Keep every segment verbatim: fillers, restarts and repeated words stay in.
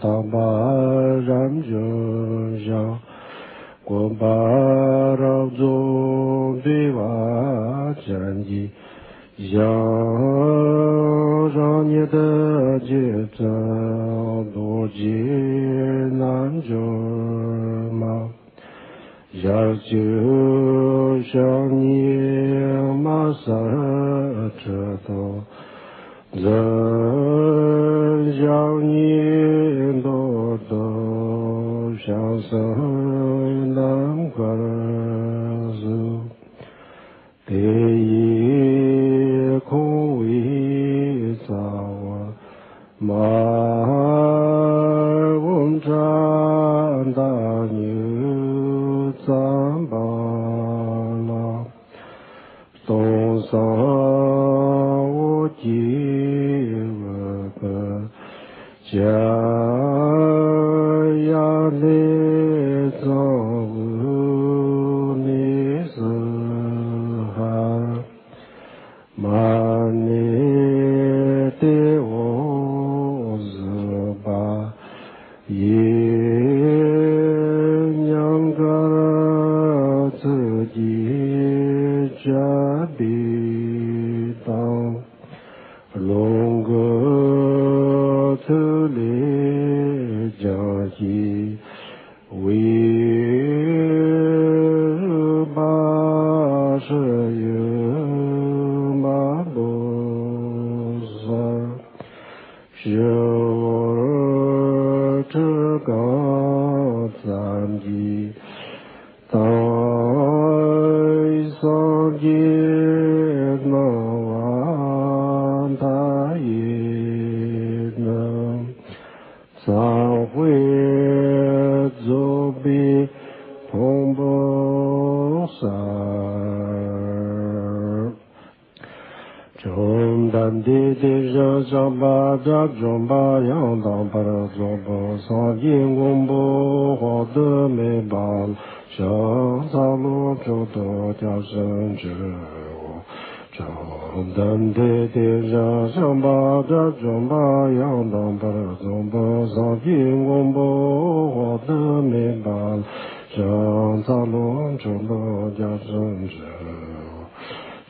དག་པ་རབ་འབྱམས་ཞིང་། དཀོན་པ་རབ་རྫོགས་འདུས་པ་ཅན་གྱི་ཞིང་། རང་ཉིད་རྗེ་བཙུན་རྡོ་རྗེ་རྣལ་འབྱོར་མ། ཞལ་གཅིག་བྱམས་སྙིང་མ་གསལ་ཁྲི་སྟོང་འཛིན། ཞབས་གཉིས་མདོར་བསྡུས་བྱང་སེམས་རྣམ་དཀར་གཟིགས། དེ་ཡི་ཁང་བའི་རྩ་བར་མར་འོམ་བཀྲག་མདའ་གཉིས་བརྩམས་པ་ལ། སྟོང་གསང་འོད་ཀྱིས་དབུས་བོད་ཀྱི་ཡར་ལས་གཙང་བོའི་གནས་སུ་ཧར། མར་ནས་ཏེ་འོད་ཟེར་འབར་ཡི། ཉམས་དཀར་ཚིག་གི་བཅད་པའི་གཏམ། རླུང་གི་ཚུལ་ལས་ཀྱང་སྐྱེ་བའི་རིམ་པ་ཧྲཱིཿཡིག་མ་བུ་ཟེར། སྤྱི་བོར་ཁྲི་རྐང་ཙམ་གྱི་སྟེང་། སངས་རྒྱས་སྣང་བ་མཐའ་ཡས་རྣམས། གསང་བའི་རྫོགས་པའི་ཕུང་པོ་གསལ། བཅོམ་ལྡན་འདས་དེ་བཞིན་གཤེགས་པ་དགྲ་བཅོམ་པ་ཡང་དག་པར་རྫོགས་པའི་སངས་རྒྱས་མགོན་པོ་དཔག་ཏུ་མེད་པ་ལ་ཕྱག་འཚལ་ལོ། མཆོག་ཏུ་སྐྱབས་སུ་མཆིའོ། བཅོམ་ལྡན་འདས་དེ་བཞིན་གཤེགས་པ་དགྲ་བཅོམ་པ་ཡང་དག་པར་རྫོགས་པའི་སངས་རྒྱས་མགོན་པོ་དཔག་ཏུ་མེད་པ་ལ་ཕྱག་འཚལ་ལོ། མཆོག་ཏུ་སྐྱབས་སུ་མཆིའོ།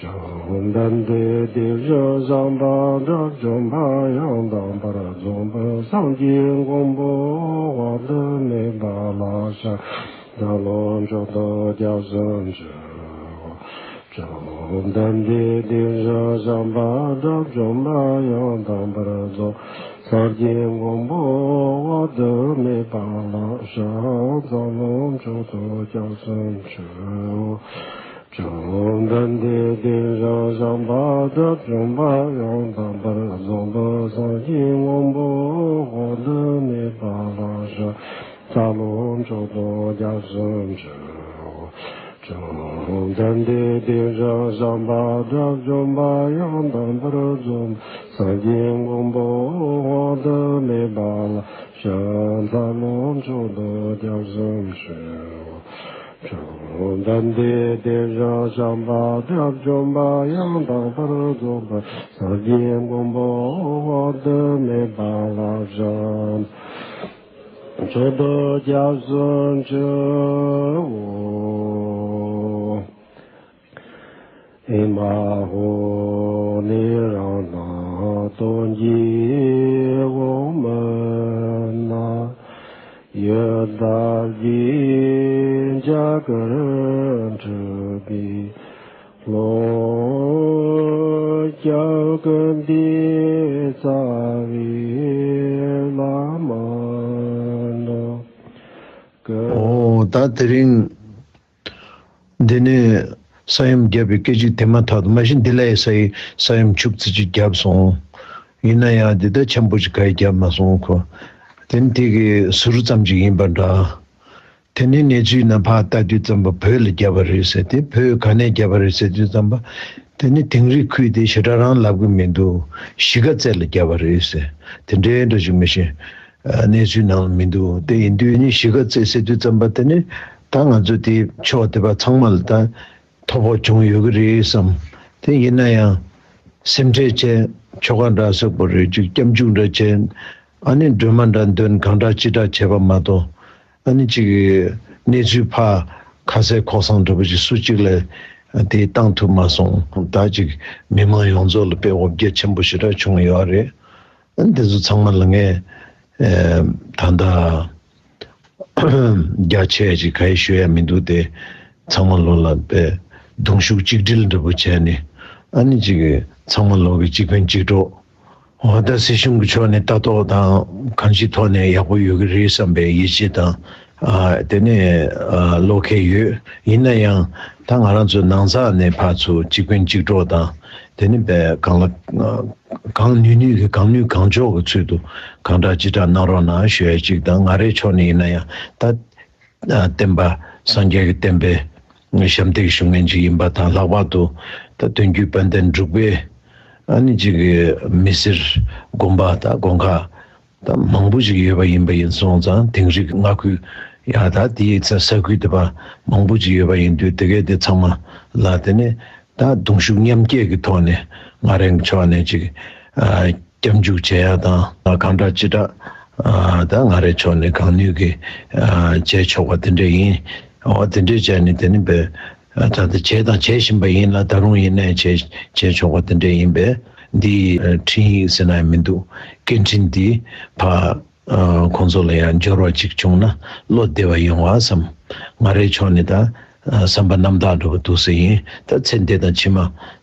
བཅོམ་ལྡན་འདས་དེ་བཞིན་གཤེགས་པ་དགྲ་བཅོམ་པ་ཡང་དག་པར་རྫོགས་པའི་སངས་རྒྱས་མགོན་པོ་དཔག་ཏུ་མེད་པ་ལ་ཕྱག་འཚལ་ལོ། མཆོག་ཏུ་སྐྱབས་སུ་མཆིའོ། བཅོམ་ལྡན་འདས་དེ་བཞིན་གཤེགས་པ་དགྲ་བཅོམ་པ་ཡང་དག་པར་རྫོགས་སངས་རྒྱས་མགོན་པོ་དཔག་ཏུ་མེད་པ་ལ་ཕྱག་འཚལ་ལོ། མཆོག་ཏུ་སྐྱབས་སུ་མཆིའོ། བཅོམ་ལྡན་འདས་དེ་བཞིན་གཤེགས་པ་དགྲ་བཅོམ་པ་ཡང་དག་པར་རྫོགས་པའི་སངས་རྒྱས་མགོན་པོ་དཔག་ཏུ་མེད་པ་ལ་ཕྱག་འཚལ་ལོ། མཆོག་ཏུ་སྐྱབས་སུ་མཆིའོ། བཅོམ་ལྡན་འདས་དེ་བཞིན་གཤེགས་པ་དགྲ་བཅོམ་པ་ཡང་དག་པར་རྫོགས་སངས་རྒྱས་མགོན་པོ་དཔག་ཏུ་མེད་པ་ལ་ཕྱག་འཚལ་ལོ། མཆོག་ཏུ་སྐྱབས་སུ་མཆིའོ། བཅོམ་ལྡན་འདས་དེ་བཞིན་གཤེགས་པ་དགྲ་བཅོམ་པ་ཡང་དག་པར་རྫོགས་པའི་སངས་རྒྱས་མགོན་པོ་དཔག་ཏུ་མེད་པ་ལ་ཕྱག་མཆོག་ཏུ་སྐྱབས་སུ་མཆིའོ། ཨེ་མ་ཧོ། ནི་ར་ཎ་སྟོང་གི་འོག་མིན་ན། ཡི་དྭགས་ཀྱི་རྒྱ་གར་འཁྲུགས་པའི་ལྷོ། སྐྱབས་ཀུན་འདུས་རྩ་བའི་བླ་མ་ནོ། ཀུན། ཨོ། ད་དེ་རིང་འདི་ནས་ས་ཡོམ་བརྒྱབ་པའི་སྐད་ཅིག་དེ་མ་ཐག་ཏུ། མ་གཞི་འདི་ལ་ཡི་ས་ཡི་ས་ཡོམ་ཆུ་ཚོད་ཅིག་བརྒྱབ་སོང་། ཡིན་ན་ཡང་འདི་ལྟར་ཆེན་པོ་ཅིག་ག་ཡི་བརྒྱབ་མ་སོང་ཁོ། དེ་ནི་དེ་གི་ཟུར་ཙམ་ཅིག་ཡིན་པ་འདྲ། དེ་ནི་གནས་ཚུལ་ནང་ཕར་ལྟ་དུས་ཙམ་པ་བོད་ལ་བརྒྱབ་པ་རེད་ཟེར་ཏེ། བོད་ག་ནས་བརྒྱབ་པ་རེད་ཟེར་དུས་ཙམ་པ། དེ་ནི་དིང་རི་ཁུལ་དེ་ཞེ་དྲག་རང་ལབ་གི་མི་འདུག། གཞིས་ཀ་རྩེ་ལ་བརྒྱབ་པ་རེད་ཟེར། དེ་འདྲའི་འདྲ་ཞིག་མི་ཤེས། ཨ། གནས་ཚུལ་ནང་ལ་མི་འདུག། དེ་ཡིན་དུས་ནི་གཞིས་ཀ་རྩེ་ཟེར་དུས་ཙམ་པ་དེ་ནི་ད་ང་ཚོ་དེ་ཕྱོགས་དེ་པ་ཚང་མ་ལ་ད་ཐོ་ཕོག་བྱུང་ཡོད་ཀྱི་རེད་བསམ། དེ་ཡིན་ན་ཡང་སེམས་ཁྲལ་བྱས། ཁྱོ་ག་འདྲ་སོགས་པོ་རེད། ཅིག་སྐྱབས་འཇུག་འདྲ་བྱས། ཨ་ནི་སྒྲོལ་མ་འདྲ་འདོན་གང་འདྲ་ཅི་འདྲ་བྱས་པ་མ་གཏོགས། ཨ་ནི་ཅིག་གནས་ཚུལ་ཕར་ཁ་གསལ་ཁོག་སང་འདྲ་པོ་ཅིག་སུ་གཅིག་ལ་དེ་བཏང་ཐུབ་མ་སོང་། ད་ཅིག་མི་མང་ཡོངས་རྫོགས་ལ་དཔེ་འོ་བརྒྱལ་ཆེན་པོ་ཞེ་དྲག་བྱུང་ཡོད་རེད། ཨ་ནི་དེ་ཚོ་ཚང་མ་ལ་ངས་ཨེ་ད་ལྟ་རྒྱ་ཆེ་ཅིག་ག་ཡེ་ཞུ་ཡ་མི་འདུག་སྟེ། ཚང་མ་ལོ་ལ་དཔེ་གདུང་ཤུགས་གཅིག་སྒྲིལ་འདྲ་པོ་བྱས་ནས། ཨ་ནི་ཅིག་ཚང་མ་ལོ་གི་གཅིག་ཕན་གཅིག་གྲོགས། འོ་ད་སྲིད་གཞུང་གི་ཕྱོགས་ནས་ལྟ་རྟོག་དང་གང་ཅིའི་ཐོག་ནས་ཡག་པོ་ཡོད་ཀྱི་རེད་བསམ་པའི་ཡིད་ཆེས་དང་། ཨ་དེ་ནས་ཨ་བློ་ཁེལ་ཡོད། ཡིན་ན་ཡང་ད་ང་རང་ཚོ་ནང་ཚགས་ནས་ཕར་ཚུར་གཅིག་ཕན་གཅིག་གྲོགས་དང་། དེ་ནས་དཔེ་གང་ལ་གང་ནུས་ནུས་ཀྱི་གང་ནུས་གང་ལྕོགས་ཀྱི་ཚུལ་དུ་གང་དྲག་ཅི་དྲག་གནང་རོགས་གནང་ཞུ་ཡ་གཅིག་དང་། ང་རའི་ཕྱོགས་ནས་ཡིན་ན་ཡང་ད། བསྟན་པ་སངས་རྒྱས་ཀྱི་བསྟན་པའི་ཞབས་འདེགས་ཞུ་མཁན་ཅིག་ཡིན་པ་དང་། ལྷག་པར་དུ་ད་དོན་བརྒྱུད་དཔལ་ལྡན་འབྲུག་པའི་ཨ་ནི་ཅིག་མི་སེར་དགོན་པ་དང་དགོན་ཁག་ད་མང་པོ་ཅིག་ཡོད་པ་ཡིན་པ་ཡིན་སོང་ཙང་། དིང་རི་མངའ་ཁུལ་ཡ་ད་དེའི་ས་ས་ཁུལ་དེ་པ་མང་པོ་ཅིག་ཡོད་པ་ཡིན་དུས། དེ་གས་དེ་ཚང་མ་ལ་དེ་ནས་ད་གདུང་ཤུགས་མཉམ་སྐྱེད་ཀྱི་ཐོག་ནས་ང་རང་གི་ཕྱོགས་ནས་ཅིག་ཨ། སྐྱབས་འཇུག་བྱེད་ཡ་དང་། གང་འདྲ་ཅི་འདྲ་ཨ་ད་ང་རའི་ཕྱོགས་ནས་གང་ནུས་ཀྱིས་ཨ་བྱས་ཆོག་པ་དེ་འདྲ་ཡིན། འོ་དེ་འདྲ་བྱས་ནས་དེ་ནི་བས་ཨ་ད་ལྟ་བྱས་དང་བྱེད་བཞིན་པ་ཡིན་ལ། ད་རུང་ཡིན་ནའི་བྱས་བྱས་ཆོག་པ་དེ་འདྲ་ཡིན་པས། འདིའི་ཨ་འཕྲིན་ཡིག་ཟེར་ན་ཡང་མི་འདུག་སྐད་འཕྲིན་འདི་ཕ་ཨ་ཁོང་ཚོ་ལ་ཡང་འབྱོར་བ་ཅིག་བྱུང་ན་བློ་བདེ་བ་ཡོང་བ་བསམ། ང་རའི་ཕྱོགས་ནས་ད་ཨ་བསམ་པ་རྣམ་དག་འགྲོ་གི་འདུག་ཟེར་ཡིན། ད་ཚེ་འདི་དང་ཕྱི་མ་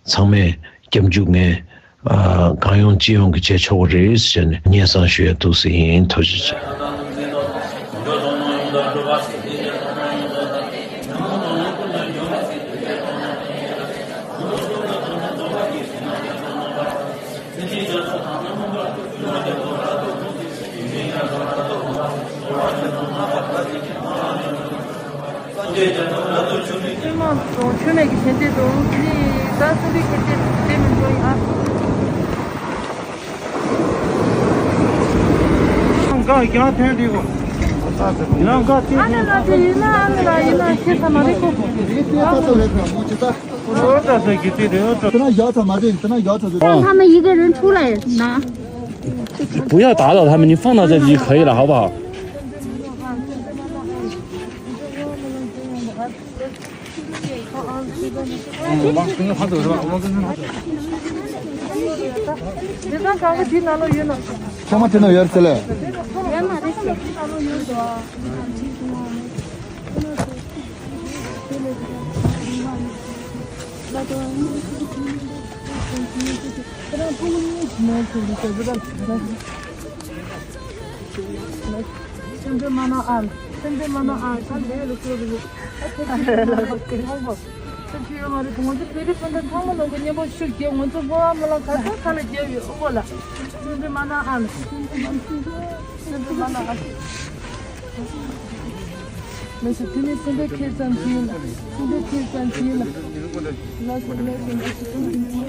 ཚང་མས་སྐྱབས་འཇུག་ངས། ཨ་གང་ཡོང་ཅི་ཡོང་གི་བྱས་ཆོག་གི་རེད་ཟེར་ནས་སྙན་སེང་ཞུ་ཡ་འདུག་ཟེར་ཡིན། ཐུགས་རྗེ་ཆེ། ཆོས་མང་དུ་ཆོས་མེད་ཀྱི་ཞལ་འདེབས་དང་། དེ་ནས་ད་གསུམ་པའི་ཞལ་འདེབས་དེ་མི་འགྲོ་ཡིན་ཨ། ལམ་ཀ་ཡང་ཐོན་དུས་གོ། ལམ་ཀ་ཐོན། ཨ་ནེ་ལགས་དེ་ཡིན་ན་ཨ་ནེ་ལགས་ཡིན་ན་ཤེས་ས་མ་རེད་གོ། ཨོ་ད་ས་གི་ཏི་རེད། ཨོ་ད། 他们一个人出来拿。 不要打扰他们，你放到这里就可以了，好不好？往中间跑走是吧？往中间跑走。 ཚང་མ་དེ་ན་ཡོད་ཚེ་ལས། སེམས་ཁྲལ་མ་གནང་ཨ། སེམས་ཁྲལ་མ་གནང་ཨ། ཁ་ལས་ལ་ཁུར་རེད། ཨ་ཁ་ཁྱི་ཡོད་མ་རེད། ཁྱི་ཡོད་མ་རེད། ཁྱི་ཡོད་མ་རེད། ང་ཚོ་བོད་རིགས་སྤུན་ཟླ་ཚང་མ་ལ་ངས་སྙན་པོ་ཞུ་རྒྱུ། ང་ཚོ་སྔོན་མ་ལ་ག་ཚོད་ཁ་ལ་རྒྱབ་ཡོད་ཨོ་ལ། སེམས་ཁྲལ་མ་གནང་ཨ། སེམས་ཁྲལ་མ་གནང་ཨ། མི་ཚེ་དེ་ནས་སེམས་ཁྲལ་ཁྱེར་ཙམ་གྱིས་ལ། སེམས་ཁྲལ་ཁྱེར་ཙམ་གྱིས་ལ། ལགས་སོ་ལགས་སོ་ལགས་སོ།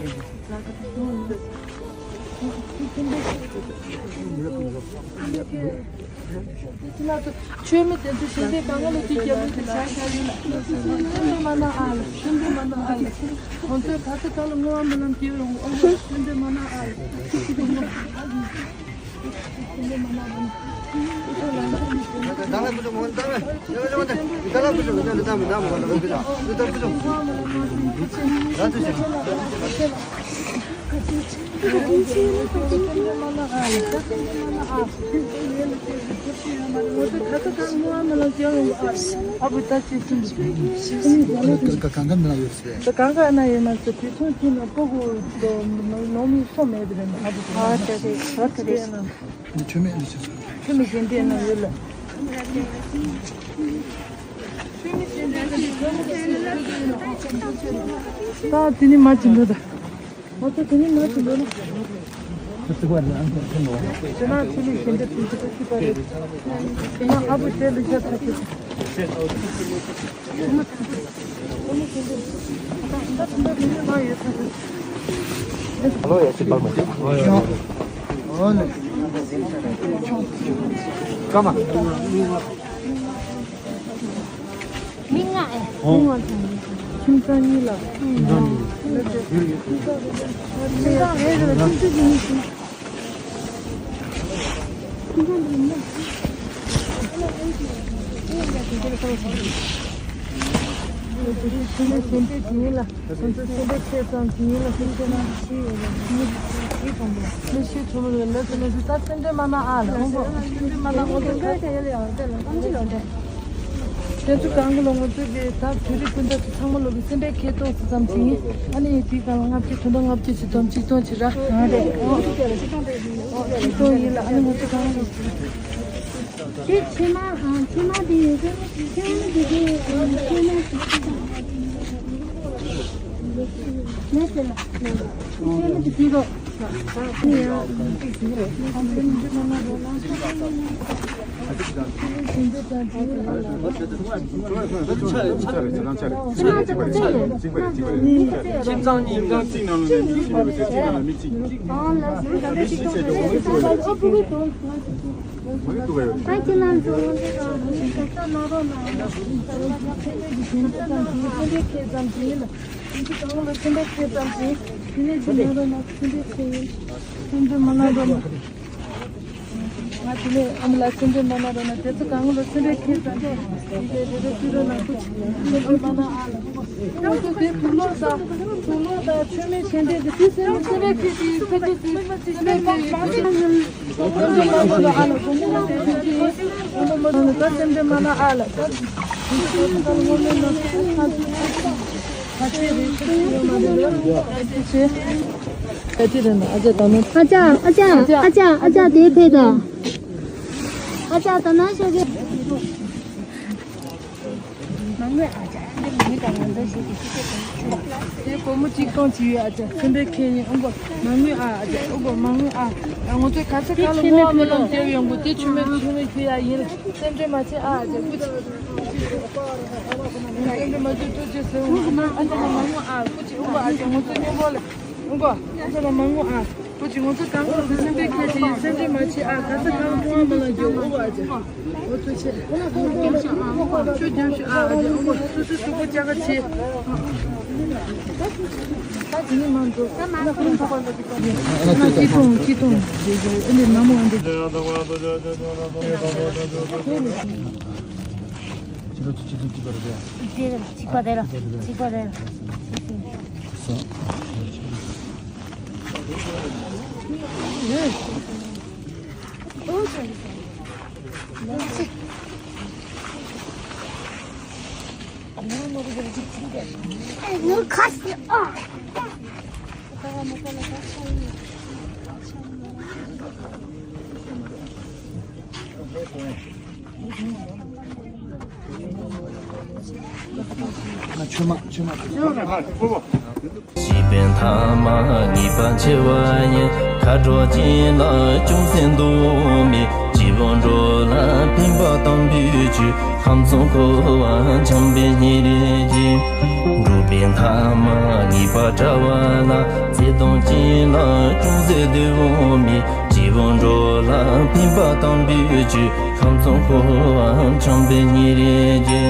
ཆོས་མེད་དེ་ཚོ་ཞིང་སྡེ་དང་ང་ལ་དུས་རྒྱབ་ལུགས་དེ་བྱ་བྱ་ཡིན་ལ། ཤིན་ཏུ་མ་ན་ཨ་ལ། ཤིན་ཏུ་མ་ན་ཨ་ལ། ཁོང་ཚོས་ག་ཚོད་ག་ལ་བསྔོ་བ་སྨོན་ལམ་སྐྱེ་བའི་དབང་གིས་ཤིན་ཏུ་མ་ན་ཨ་ལ། ཤིན་ཏུ་མ་ན་ཨ་ལ། ད་དེ་ནི་མ་བྱིན་འགྲོ་ད། ང་ཚོ་དེ་ནི་མ་བྱིན་འགྲོ་ན། དེ་ན་ཆུ་ལུད་ཞིང་འདེབས་དེ་ཚོ་ཤི་པ་རེད། དེ་ན་ཨ་བུ་དེ་ལུད་ཤ་ཐག་གི། ཨ་ལོ་ཡ་ཅི་པར་མ་ཅི། ཨོ་ལེ། ཀ་མ། མི་ལྔ་ཨེ། ཁྱིམ་ཚང་གཉིས་ལ། ཁྱིམ་ཚང་གཉིས། ཁྱིམ་ཚང་རེ་རེ་ལ་ཁྱིམ་ཚང་གཉིས་ཤིག་དེ་ཚོ་གང་གི་ལོ་ང་ཚོ་གི་ད་བོད་རིགས་སྤུན་ཟླ་ཚོ་ཚང་མ་ལོ་གི་སེམས་པའི་ཁེ་ཏོག་ཙམ་ཅིག་ཡིན། ཨ་ནི་དེའི་སྒང་ལ་ལྔ་བཅུ་དོན་དག་ལྔ་བཅུ་ཅིག་དང་ཆིག་སྟོང་ཅིག་ར། ཆིག་སྟོང་ཡིན་ལ། ཨ་ནི་ང་ཚོ་གང་གི་ལོ། དེ་ཕྱེ་མ། ཨ། ཕྱེ་མ་དེ་ཡོད་ཀྱི་ཕྱེ་མ་དེ་དེ་ཕྱེ་མ་ལས་ཟེར་ལ། ཕྱེ་མ་དེ་དེ་རོ། ང་དེ་ནས་ཨ་མ་ལ་སེམས་ཁྲལ་མ་གནང་རོགས་གནང་། དེ་ཚོ་གང་ལ་སེམས་ཁྲལ་ཁྱེར་ཙམ་ཞིག་དེ་རེ་རེ་སུ་རེ་ལ་སེམས་ཁྲལ་མ་གནང་ཨ་ལ། ཁོང་ཚོ་དེ་དུག་ལོག་དང་དུག་ལོག་དང་མཆོད་མེ་ཞལ་འདེབས་ཀྱི་དུས་སེམས་སེམས་ཁྲལ་ཁྱེར་དེ་སེམས་ཁྲལ་ཁྱེར་སེམས་ཁྲལ་ཡོད་དུས་སེམས་ཁྲལ་མ་གནང་ཨ་ལ། དགོང་མོ་ལ་དེ་ཚོ་ཅི་ཡིན་དགོང་མོ་མ་གནང་ད་སེམས་ཁྲལ་མ་གནང་ཨ་ལ། ད་དུས་སེམས་ཁྲལ་ངོ་མ་གནང་ཨ་ལ། ཨ་ཅག་ཨ་ཅག་ཨ་ཅག་ཨ་ཅག་དེ་ཕེབས་དང་། ཨ་ཅག་ད་ནང་ཤོག་གི། མ་ངུས་ཨ་ཅག་འདི་མི་དང་ང་ཚོ་ཞིག་གི་ཤི་ཤི་དང་། དེ་སྒོར་མོ་གཅིག་སྟོང་ཅིག་ཡོད་ཨ་ཅག་སེམས་པའི་ཁེ་ཡིན་ཨོ་གོ། མ་ངུས་ཨ་ཨ་ཅག་ཨོ་གོ་མ་ངུས་ཨ། ང་ཚོའི་ག་ས་ག་ལ་ངུ་བ་མི་ལོང་སྟེར་ཡོང་གོ། དེ་ཆུ་མེད་ཆུ་མེད་ཁྱོད་ཡ་ཡིན། སེམས་ཁྲལ་མ་བྱེད་ཨ་ཨ་ཅག་སྐུ་མཁྱེན། སེམས་ཁྲལ་མ་བྱེད་ཐུགས་རྗེ་ཆེ་ཨོ་གོ། ཨ་ཅག་མ་ངུ་ཨ་སྐུ་མཁྱེན་ཨོ་གོ། ཨ་ཅག་ང་ཚོའི་སྙིང་པོ་ལ། ཨོ་གོ། ཨ་ཅག་ལ་མ་ངུ་ཨ། སྐུ་མཁྱེན་ང་ཚོ་གང་ག་སེམས་པའི་ཁེ་ཆེ་ཡིན། སེམས་ཁྲལ་མ་བྱེད་ཨ། ག་ས་གང་ཐུང་བ་མ་ལ་རྒྱུ་ཨོ་གོ་ཨ་ཅག་ཨོ་ཐུགས་རྗེ་ཆེ། ཁྱོད་རྒྱབ་ཤོག་ཨ་ཨ་ཅག་ཨོ་གོ། སུ་སུ་སུ་སྐུ་ཅག་ག་ཆེ། ད་དེ་ནི་མ་འགྲོ། ད་མ་འགྲོ། ཨ་ན་སྐྱིད་ཐོང་སྐྱིད་ཐོང་། ཨེ་འདི་མ་མོ་ཨ་འདི། ཅི་ལོ་ཅི་ཅི་ཅི་ཅི་པར་རེད། དེ་རེད། གཅིག་པ་དེ་ར། གཅིག་པ་དེ་ར། ཆོས་མ་ཆོས་མ། སྐྱེས་པའི་ཐ་མ་ངེས་པ་འཆི་བ་ཡིན། མཁའ་འགྲོ་ཅན་ལ་ཅུང་ཟད་འདུ་མེད། སྐྱེ་བོ་འགྲོ་ལ་ཕན་པ་དམ་པའི་ཆོས། ཁམས་གསུམ་འཁོར་བ་འཁྱམས་པའི་ཉེ་རིང་གི། འགྲོ་བའི་ཐ་མ་ངེས་པ་བྲལ་བ་ལ། ཚེ་དང་ཅན་ལ་ཅུང་ཟད་འདུ་མེད། སྐྱེ་བོ་འགྲོ་ལ་ཕན་པ་དམ་པའི་ཆོས། ཁམས་གསུམ་འཁོར་བ་འཁྱམས་པའི་ཉེ་རིང་གི།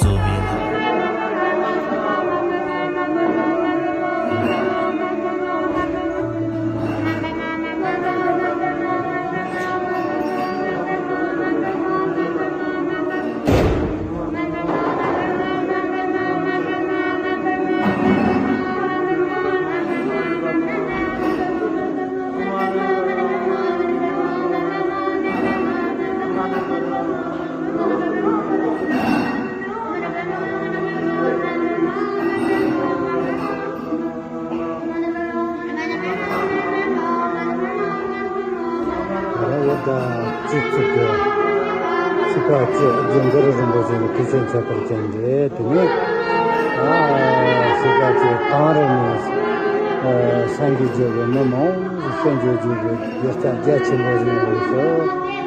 སོ་པའི་ལྷ། ད་རེས་ད་སྤྱི་གཙུག་གི་ཤེས་རབ་ཀྱི་རྒྱན་གར་རིན་པོ་ཆེ་གི་དུས་ཆེན་ཁྱད་པར་ཅན་རེད། དེ་ནས་ཨ་ཤེས་རབ་ཀྱི་དང་རེ་ནས་ཨ་སངས་རྒྱས་བརྒྱུད་པའི་མི་མང་པོ་ཞིག་བྱོན་བཞུགས་ཀྱི་ཡོད་ས་རྒྱ་ཆེན་པོ་ཞིག་ཡིན་ཞུ།